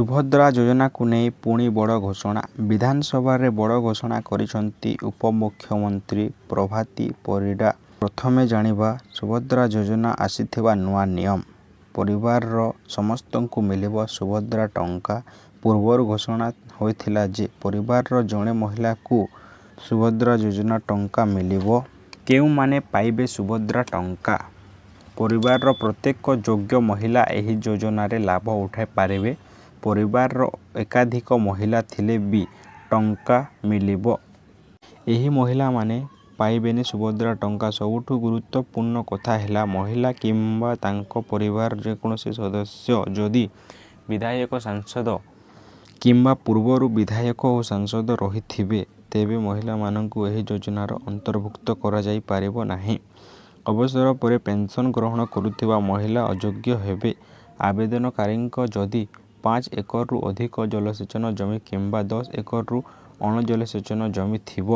ସୁଭଦ୍ରା ଯୋଜନାକୁ ନେଇ ପୁଣି ବଡ଼ ଘୋଷଣା। ବିଧାନସଭାରେ ବଡ଼ ଘୋଷଣା କରିଛନ୍ତି ଉପମୁଖ୍ୟମନ୍ତ୍ରୀ ପ୍ରଭାତୀ ପରିଡ଼ା। ପ୍ରଥମେ ଜାଣିବା ସୁଭଦ୍ରା ଯୋଜନା ଆସିଥିବା ନୂଆ ନିୟମ। ପରିବାରର ସମସ୍ତଙ୍କୁ ମିଳିବ ସୁଭଦ୍ରା ଟଙ୍କା। ପୂର୍ବରୁ ଘୋଷଣା ହୋଇଥିଲା ଯେ, ପରିବାରର ଜଣେ ମହିଳାଙ୍କୁ ସୁଭଦ୍ରା ଯୋଜନା ଟଙ୍କା ମିଳିବ। କେଉଁମାନେ ପାଇବେ ସୁଭଦ୍ରା ଟଙ୍କା? ପରିବାରର ପ୍ରତ୍ୟେକ ଯୋଗ୍ୟ ମହିଳା ଏହି ଯୋଜନାରେ ଲାଭ ଉଠାଇପାରିବେ। ପରିବାରର ଏକାଧିକ ମହିଳା ଥିଲେ ବି ଟଙ୍କା ମିଳିବ। ଏହି ମହିଳାମାନେ ପାଇବେନି ସୁଭଦ୍ରା ଟଙ୍କା ସବୁଠୁ ଗୁରୁତ୍ୱପୂର୍ଣ୍ଣ କଥା ହେଲା, ମହିଳା କିମ୍ବା ତାଙ୍କ ପରିବାରର ଯେକୌଣସି ସଦସ୍ୟ ଯଦି ବିଧାୟକ, ସାଂସଦ କିମ୍ବା ପୂର୍ବରୁ ବିଧାୟକ ଓ ସାଂସଦ ରହିଥିବେ, ତେବେ ମହିଳାମାନଙ୍କୁ ଏହି ଯୋଜନାର ଅନ୍ତର୍ଭୁକ୍ତ କରାଯାଇପାରିବ ନାହିଁ। ଅବସର ପରେ ପେନସନ ଗ୍ରହଣ କରୁଥିବା ମହିଳା ଅଯୋଗ୍ୟ ହେବେ। ଆବେଦନକାରୀଙ୍କ ଯଦି 5 ଏକରରୁ ଅଧିକ ଜଳସେଚନ ଜମି କିମ୍ବା 10 ଏକରରୁ ଅଣଜଳସେଚନ ଜମି ଥିବ,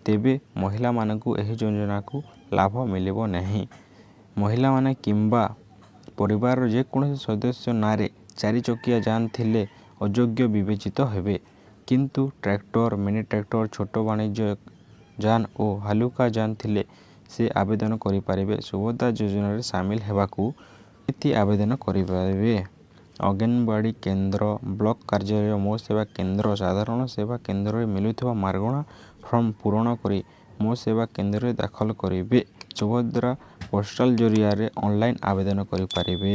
ତେବେ ମହିଳାମାନଙ୍କୁ ଏହି ଯୋଜନାକୁ ଲାଭ ମିଳିବ ନାହିଁ। ମହିଳାମାନେ କିମ୍ବା ପରିବାରର ଯେକୌଣସି ସଦସ୍ୟ ନାଁରେ ଚାରି ଚକିଆ ଯାନ ଥିଲେ ଅଯୋଗ୍ୟ ବିବେଚିତ ହେବେ। କିନ୍ତୁ ଟ୍ରାକ୍ଟର, ମିନି ଟ୍ରାକ୍ଟର, ଛୋଟ ବାଣିଜ୍ୟ ଯାନ ଓ ହାଲୁକା ଯାନ ଥିଲେ ସେ ଆବେଦନ କରିପାରିବେ। ସୁଭଦ୍ରା ଯୋଜନାରେ ସାମିଲ ହେବାକୁ କେମିତି ଆବେଦନ କରିପାରିବେ? ଅଙ୍ଗନବାଡି କେନ୍ଦ୍ର, ବ୍ଲକ କାର୍ଯ୍ୟାଳୟ, ମୋ ସେବା କେନ୍ଦ୍ର, ସାଧାରଣ ସେବା କେନ୍ଦ୍ରରେ ମିଳୁଥିବା ମାଗଣା ଫର୍ମ ପୂରଣ କରି ମୋ ସେବା କେନ୍ଦ୍ରରେ ଦାଖଲ କରିବେ। ସୁଭଦ୍ରା ପୋର୍ଟାଲ ଜରିଆରେ ଅନଲାଇନ ଆବେଦନ କରିପାରିବେ।